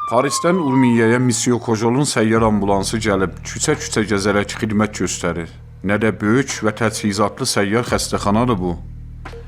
Parisdən Urmiyəyə Misyo Kojolun səyyar ambulansı gəlib küçə-küçə gəzərək xidmət göstərir. Nə də böyük və təchizatlı səyyar xəstəxanadır bu.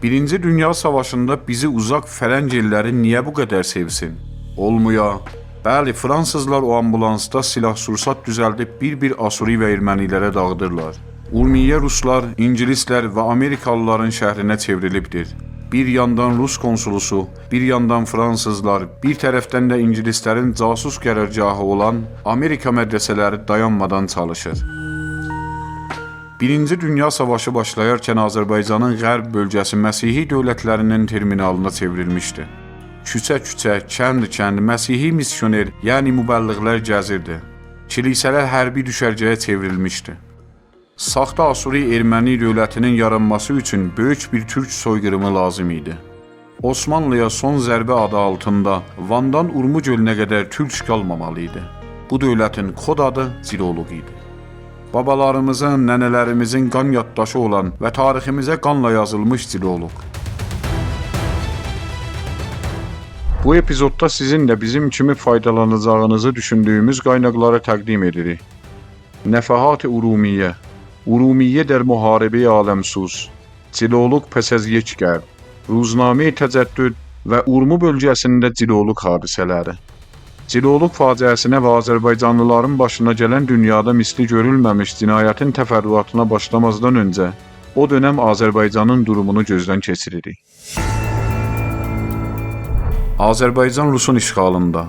Birinci Dünya Savaşında bizi uzaq fərəng elləri niyə bu qədər sevsin? Olmuya. Bəli, fransızlar o ambulansda silah-sursat düzəldib bir-bir Asuri və ermənilərə dağıdırlar. Urmiyə ruslar, ingilislər və amerikalıların şəhrinə çevrilibdir. Bir yandan Rus konsulusu, bir yandan fransızlar, bir tərəfdən də ingilislərin casus qərargahı olan Amerika mədrəsələri dayanmadan çalışır. Birinci Dünya Savaşı başlayarkən Azərbaycanın qərb bölgəsi Məsihi dövlətlərinin terminalına çevrilmişdi. Küçə-küçə, kənd-kənd Məsihi missioner, yəni mübəlliğlər gəzirdi. Kilsələr hərbi düşərgəyə çevrilmişdi. Saxta Asuri erməni dövlətinin yaranması üçün böyük bir türk soyqırımı lazım idi. Osmanlıya son zərbə adı altında Vandan Urmu gölünə qədər türk qalmamalı idi. Bu dövlətin kod adı Ciloluq idi. Babalarımızın, nənələrimizin qan yaddaşı olan və tariximizə qanla yazılmış Ciloluq. Bu epizodda sizin də bizim kimi faydalanacağınızı düşündüyümüz qaynaqları təqdim edirik. Nəfəhat-ı Urumiyyə, Urumiyyə در müharibə aləmsuz, Ciloluq pəs az yek qərb, Ruznamə Təcəddüd və Urmu bölgəsində Ciloluq hadisələri. Ciloluq faciəsinə və Azərbaycanlıların başına gələn dünyada misli görülməmiş cinayətin təfərrüatına başlamazdan öncə o dönəm Azərbaycanın durumunu gözdən keçiririk. Azərbaycan Rusun işğalında.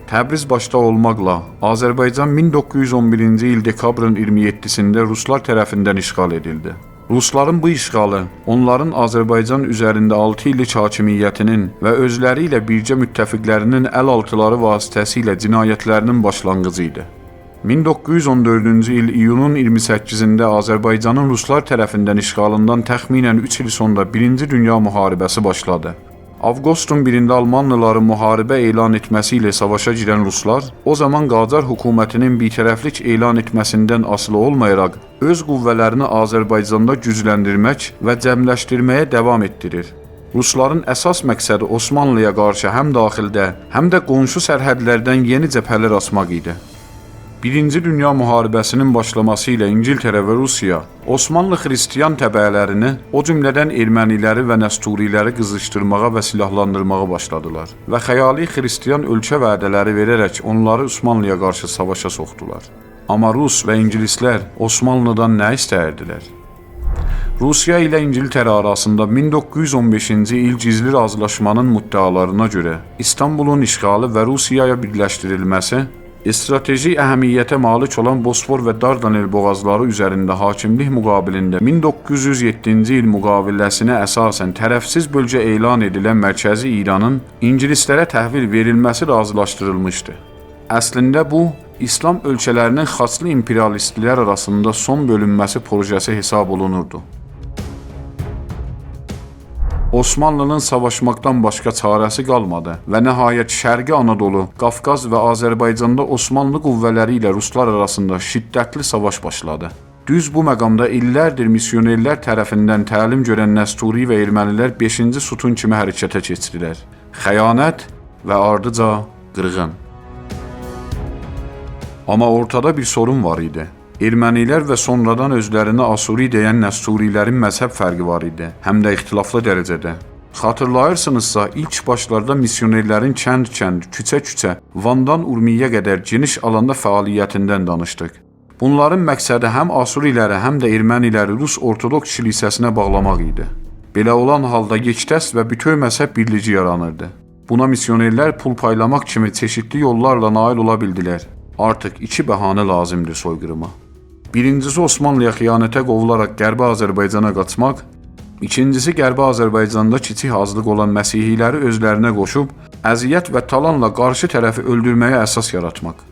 Təbriz başda olmaqla Azərbaycan 1911-ci il dekabrın 27-sində ruslar tərəfindən işğal edildi. Rusların bu işğalı onların Azərbaycan üzərində 6 illik hakimiyyətinin və özləri ilə birgə müttəfiqlərinin əl altıları vasitəsilə cinayətlərinin başlanğıcı idi. 1914-cü il iyunun 28-də Azərbaycanın ruslar tərəfindən işğalından təxminən 3 il sonra Birinci Dünya müharibəsi başladı. Avqustun 1-də Almanlıların müharibə elan etməsi ilə savaşa girən ruslar o zaman Qacar hökumətinin bitərəflik elan etməsindən asılı olmayaraq öz qüvvələrini Azərbaycanda gücləndirmək və cəmləşdirməyə davam etdirir. Rusların əsas məqsədi Osmanlıya qarşı həm daxildə, həm də qonşu sərhədlərdən yeni cəbhələr açmaq idi. Birinci Dünya müharibəsinin başlaması ilə İngiltərə və Rusiya Osmanlı xristian təbəələrini, o cümlədən erməniləri və nəsturiləri qızışdırmağa və silahlandırmağa başladılar və xəyali xristian ölkə vədələri verərək onları Osmanlıya qarşı savaşa soxdular. Amma Rus və ingilislər Osmanlıdan nə istəyirdilər? Rusiya ilə İngiltərə arasında 1915-ci il gizli razılaşmanın müddəalarına görə İstanbulun işğalı və Rusiyaya birləşdirilməsi strateji əhəmiyyətə malik olan Bosfor və Dardanel boğazları üzərində hakimlik müqabilində 1907-ci il müqaviləsinə əsasən tərəfsiz bölgə elan edilən Mərkəzi İranın ingilislərə təhvil verilməsi razılaşdırılmışdı. Əslində bu, İslam ölkələrinin xaçlı imperialistlər arasında son bölünməsi projesi hesab olunurdu. Osmanlının savaşmaqdan başqa çarəsi qalmadı və nəhayət Şərqi Anadolu, Qafqaz və Azərbaycanda Osmanlı qüvvələri ilə ruslar arasında şiddətli savaş başladı. Düz bu məqamda illərdir missionerlər tərəfindən təlim görən Nəsturi və ermənilər 5-ci sütun kimi hərəkətə keçdilər. Xəyanət və ardıca qırğın. Amma ortada bir sorun var idi. Ermənilər və sonradan özlərinə Asuri deyən Nəsturilərin məzhəb fərqi var idi, həm də ixtilaflı dərəcədə. Xatırlayırsınızsa, ilk başlarda missionerlərin kənd-kənd, küçə-küçə, Vandan Urmiyə qədər geniş alanda fəaliyyətindən danışdıq. Bunların məqsədi həm Asuriləri, həm də erməniləri Rus Ortodoks kilsəsinə bağlamaq idi. Belə olan halda yekdəst və bütöv məzhəb birliyi yaranırdı. Buna missionerlər pul paylamaq kimi çeşidli yollarla nail ola bildilər. Artıq iki bəhanə lazımdır soyqırıma. Birincisi Osmanlıya xəyanətə qovularaq Qərbi Azərbaycana qaçmaq, ikincisi Qərbi Azərbaycanda kiçik azlıq olan məsihiləri özlərinə qoşub əziyyət və talanla qarşı tərəfi öldürməyə əsas yaratmaq.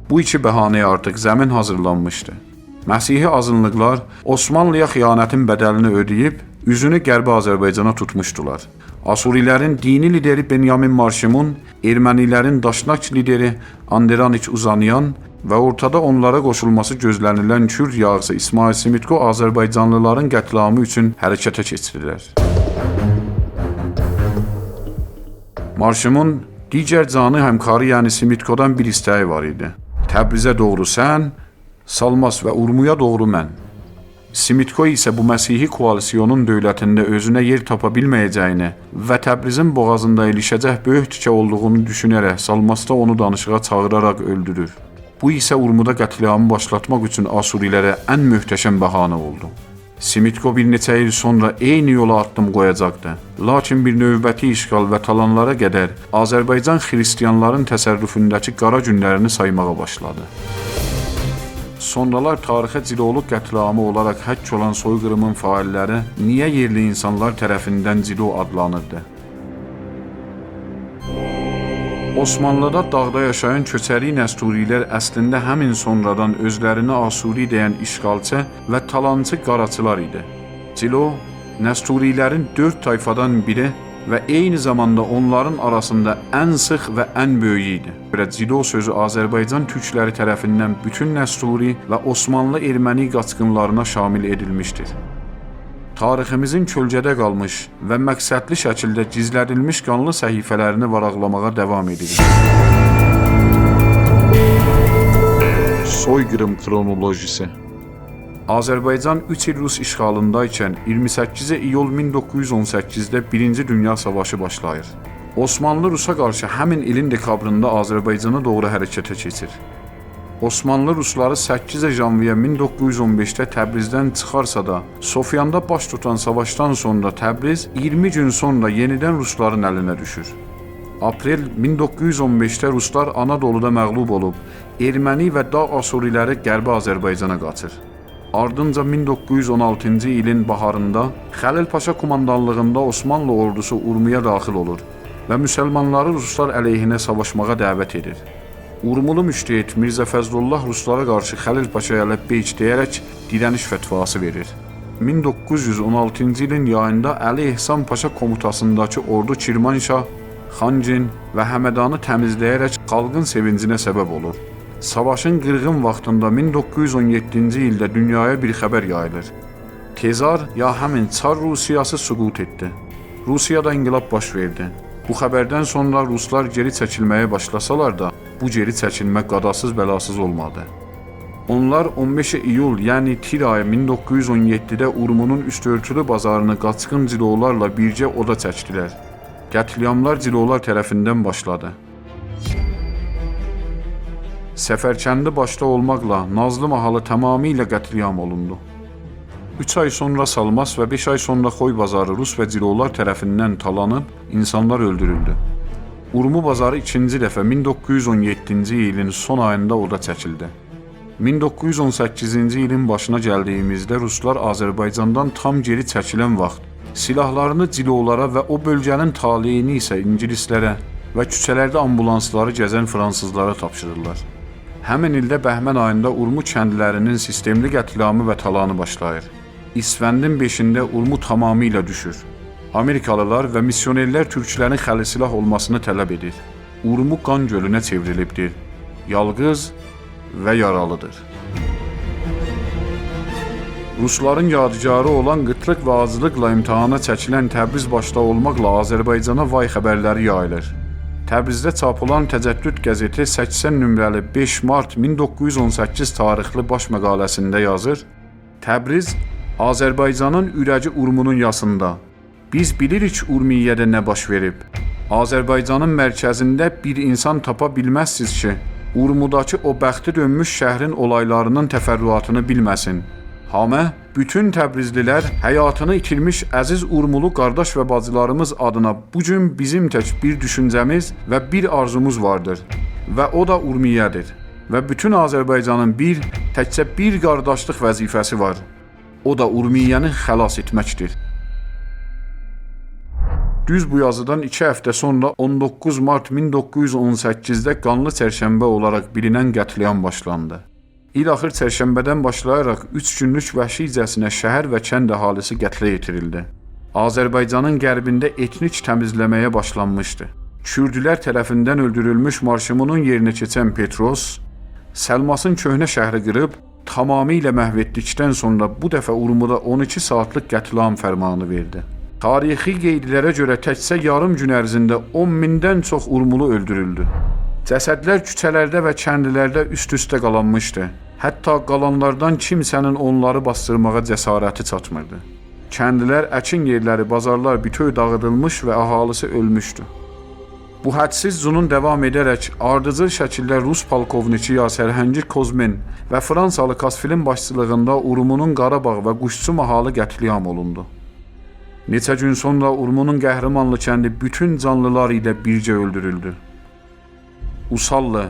Bu iki bəhanəyə artıq zəmin hazırlanmışdı. Məsihi azınlıqlar Osmanlıya xəyanətin bədəlini ödəyib üzünü Qərbi Azərbaycana tutmuşdular. Asurilərin dini lideri Benyamin Marşimun, ermənilərin daşnak lideri Anderanik Uzanyan və ortada onlara qoşulması gözlənilən Kürd yağısı İsmail Simitko Azərbaycanlıların qətliamı üçün hərəkətə keçdilər. Marşimun Digər canı həmkarı, yəni Simitkodan bir istəyi var idi. Təbrizə doğru sən, Salmas və Urmuya doğru mən. Simitko isə bu Məsihi koalisyonun dövlətində özünə yer tapa bilməyəcəyini və Təbrizin boğazında ilişəcək böyük tükə olduğunu düşünərək Salmasda onu danışığa çağıraraq öldürür. Bu isə Urmuda qətliamı başlatmaq üçün Asurilərə ən möhtəşəm bəhanə oldu. Simitko bir neçə il sonra eyni yola addım qoyacaqdı. Lakin bir növbəti işğal və talanlara qədər Azərbaycan xristianların təsərrüfündəki qara günlərini saymağa başladı. Sonralar tarixə Cilolu qətliamı olaraq həkk olan soyqırımın failləri niyə yerli insanlar tərəfindən Cilo adlanırdı? Osmanlıda dağda yaşayan köçəri Nəsturilər əslində həmin sonradan özlərini Asuri deyən işğalçı və talançı qaraçılar idi. Cilo, Nəsturilərin 4 tayfadan biri və eyni zamanda onların arasında ən sıx və ən böyüyü idi. Və Cilo sözü Azərbaycan türkləri tərəfindən bütün Nəsturi və Osmanlı erməni qaçqınlarına şamil edilmişdir. Tariximizin kölgədə qalmış və məqsədli şəkildə gizlədilmiş qanlı səhifələrini varaqlamağa davam edirik. Soyqırım kronolojisi. Azərbaycan 3 il Rus işğalındaykən 28 iyul 1918-də Birinci Dünya Savaşı başlayır. Osmanlı Rusa qarşı həmin ilin dekabrında Azərbaycana doğru hərəkətə keçir. Osmanlı Rusları 8 janviye 1915-də Təbrizdən çıxarsa da, Sofyanda baş tutan savaşdan sonra Təbriz 20 gün sonra yenidən Rusların əlinə düşür. Aprel 1915-də Ruslar Anadoluda məğlub olub, erməni və dağ Asuriləri Qərbi Azərbaycana qaçır. Ardınca 1916-cı ilin baharında Xəlil Paşa komandanlığında Osmanlı ordusu Urmuya daxil olur və müsəlmanları Ruslar əleyhinə savaşmağa dəvət edir. Urmulu müştehid Mirzə Fəzlullah Ruslara qarşı Xəlil Paşaya ləbbeyk deyərək dirəniş fətvası verir. 1916-cı ilin yayında Əli Ehsan Paşa komutasındakı ordu Kirmanşah, Xancin və Həmədanı təmizləyərək xalqın sevincinə səbəb olur. Savaşın qırğın vaxtında 1917-ci ildə dünyaya bir xəbər yayılır. Tezar ya həmin Çar Rusiyası süqut etdi. Rusiyada inqilab baş verdi. Bu xəbərdən sonra Ruslar geri çəkilməyə başlasalar da, bu geri çəkilmə qadasız bəlasız olmadı. Onlar 15 iyul, yəni tir ayı 1917-də Urmunun üstörtülü bazarını qaçqın cilolarla bircə oda çəkdilər. Qətliamlar cilolar tərəfindən başladı. Səfərkəndi başda olmaqla Nazlı mahalı tamamilə qətliam olundu. 3 ay sonra Salmas və 5 ay sonra Xoy bazarı Rus və cilolar tərəfindən talanıb, insanlar öldürüldü. Urmu bazarı ikinci dəfə 1917-ci ilin son ayında oda çəkildi. 1918-ci ilin başına gəldiyimizdə Ruslar Azərbaycandan tam geri çəkilən vaxt silahlarını cilolara və o bölgənin taleyini isə ingilislərə və küçələrdə ambulansları gəzən fransızlara tapşırırlar. Həmin ildə Bəhmən ayında Urmu kəndlərinin sistemli qətliamı və talanı başlayır. İsfəndin 5-də Urmu tamamilə düşür. Amerikalılar və missionerlər türklərin xəli silah olmasını tələb edir. Urmu qan gölünə çevrilibdir. Yalqız və yaralıdır. Rusların yadigarı olan qıtlıq və aclıqla imtahana çəkilən Təbriz başda olmaqla Azərbaycana vay xəbərləri yayılır. Təbrizdə çap olan Təcəddüd qəzeti 80 nömrəli 5 mart 1918 tarixli baş məqaləsində yazır: Təbriz Azərbaycanın ürəyi Urmunun yasında. Biz bilirik Urmiyyədə nə baş verib. Azərbaycanın mərkəzində bir insan tapa bilməzsiniz ki, Urmudakı o bəxti dönmüş şəhrin olaylarının təfərrüatını bilməsin. Hamə, bütün Təbrizlilər həyatını itirmiş əziz Urmulu qardaş və bacılarımız adına bu gün bizim tək bir düşüncəmiz və bir arzumuz vardır və o da Urmiyyədir. Və bütün Azərbaycanın bir, təkcə bir qardaşlıq vəzifəsi var. O da Urmiyyəni xilas etməkdir. Düz bu yazıdan 2 həftə sonra 19 mart 1918-də qanlı çərşənbə olaraq bilinən qətliam başlandı. İl axır çərşənbədən başlayaraq 3 günlük vəhşicəsinə şəhər və kənd əhalisi qətlə yetirildi. Azərbaycanın qərbində etnik təmizləməyə başlanmışdı. Kürdlər tərəfindən öldürülmüş Marşimunun yerinə keçən Petros, Səlmasın köhnə şəhəri qırıb tamamilə məhv etdikdən sonra bu dəfə Urmuda 12 saatlıq qətliam fərmanı verdi. Tarixi qeydlərə görə təkcə yarım gün ərzində 10 mindən çox Urmulu öldürüldü. Cəsədlər küçələrdə və kəndlərdə üst-üstə qalanmışdı. Hətta qalanlardan kimsənin onları bastırmağa cəsarəti çatmırdı. Kəndlilər, əkin yerləri, bazarlar bütöv dağıdılmış və əhalisi ölmüşdü. Bu hədsiz zunun davam edərək ardıcıl şəkildə Rus polkovniki ya sərhəngi Kozmin və Fransalı Kasfilin başçılığında Urmunun Qarabağ və Quşçu mahalı qətliam olundu. Neçə gün sonra Urmunun Qəhrəmanlı kəndi bütün canlılar ilə bircə öldürüldü. Usallı,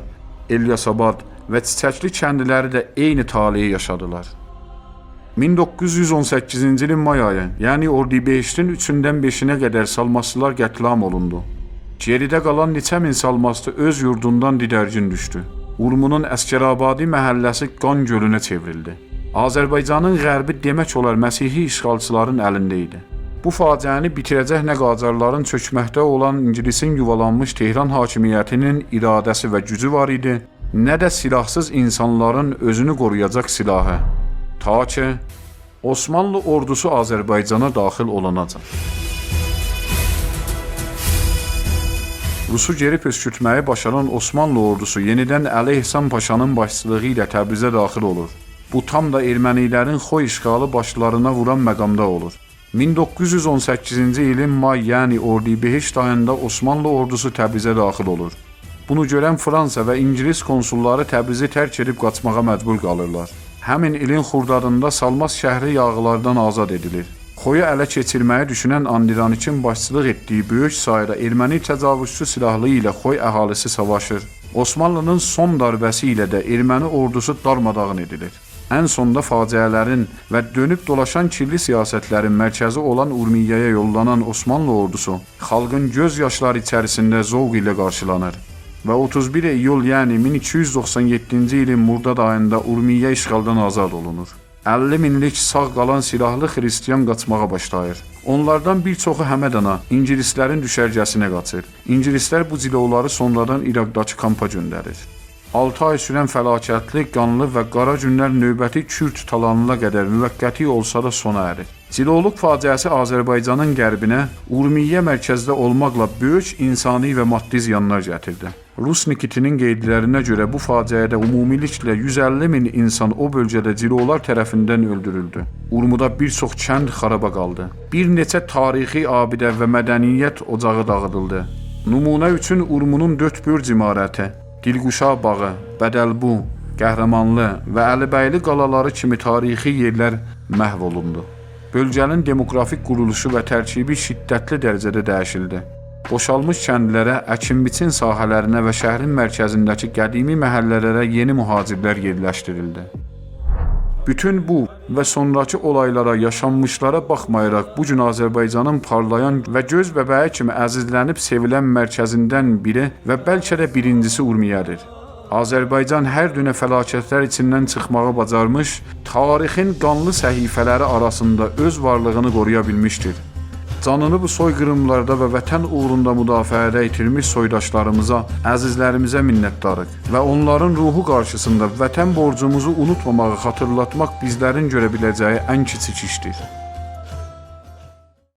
Elyasabad və Çiçəkli kəndləri də eyni taleyi yaşadılar. 1918-ci ilin may ayı, yəni Ordibehiştin 3-dən 5-inə qədər Salmaslılar qətliam olundu. Geridə qalan neçə min Salmaslı öz yurdundan didərgin düşdü. Urmunun Əsgərabadi məhəlləsi qan gölünə çevrildi. Azərbaycanın qərbi demək olar Məsihi işğalçıların əlində idi. Bu faciəni bitirəcək nə Qacarların çökməkdə olan İngilisin yuvalanmış Tehran hakimiyyətinin iradəsi və gücü var idi, nə də silahsız insanların özünü qoruyacaq silahı. Ta ki Osmanlı ordusu Azərbaycana daxil olanacan. Rusu geri püskürtməyi başaran Osmanlı ordusu yenidən Əli Ehsan Paşanın başçılığı ilə Təbrizə daxil olur. Bu tam da ermənilərin Xoy işğalı başlarına vuran məqamda olur. 1918-ci ilin may, yəni Ordibehişt ayında Osmanlı ordusu Təbrizə daxil olur. Bunu görən Fransa və İngilis konsulları Təbrizi tərk edib qaçmağa məcbur qalırlar. Həmin ilin xurdadında Salmas şəhəri yağılardan azad edilir. Xoyu ələ keçirməyi düşünən Andiranikin başçılıq etdiyi böyük sayda erməni təcavüzçü silahlı ilə Xoy əhalisi savaşır. Osmanlının son darbəsi ilə də erməni ordusu darmadağın edilir. Ən sonda faciələrin və dönüb dolaşan kirli siyasətlərin mərkəzi olan Urmiyəyə yollanan Osmanlı ordusu xalqın göz yaşları içərisində zovq ilə qarşılanır və 31 iyul, yəni 1297-ci ilin Murdad ayında Urmiyə işğaldan azad olunur. 50 minlik sağ qalan silahlı xristian qaçmağa başlayır. Onlardan bir çoxu Həmədana, ingilislərin düşərgəsinə qaçır. İngilislər bu cilovları sonradan İraqdakı kampa göndərir. 6 ay sürən fəlakətli, qanlı və qara günlər növbəti Kürd talanına qədər müvəqqəti olsa da sona ərir. Cilovluq faciəsi Azərbaycanın qərbinə, Urmiyə mərkəzdə olmaqla böyük insani və maddi ziyanlar gətirdi. Rus Nikitinin qeydlərinə görə bu faciədə ümumiliklə 150 min insan o bölgədə cilovlar tərəfindən öldürüldü. Urmuda bir çox kənd xaraba qaldı. Bir neçə tarixi abidə və mədəniyyət ocağı dağıdıldı. Nümunə üçün Urmunun 4 bürc imarəti, Dilquşa bağı, Bədəlbu, Qəhrəmanlı və Əlibəyli qalaları kimi tarixi yerlər məhv olundu. Bölgənin demoqrafik quruluşu və tərkibi şiddətli dərəcədə dəyişildi. Boşalmış kəndlərə, əkin-biçin sahələrinə və şəhərin mərkəzindəki qədimi məhəllələrə yeni mühacirlər yerləşdirildi. Bütün bu və sonrakı olaylara, yaşanmışlara baxmayaraq bu gün Azərbaycanın parlayan və göz bəbəyi kimi əzizlənib sevilən mərkəzindən biri və bəlkə də birincisi Urmiyədir. Azərbaycan hər dünə fəlakətlər içindən çıxmağı bacarmış, tarixin qanlı səhifələri arasında öz varlığını qoruya bilmişdir. Canını bu soyqırımlarda və vətən uğrunda müdafiədə itirmiş soydaşlarımıza, əzizlərimizə minnətdarıq və onların ruhu qarşısında vətən borcumuzu unutmamağı xatırlatmaq bizlərin görə biləcəyi ən kiçik işdir.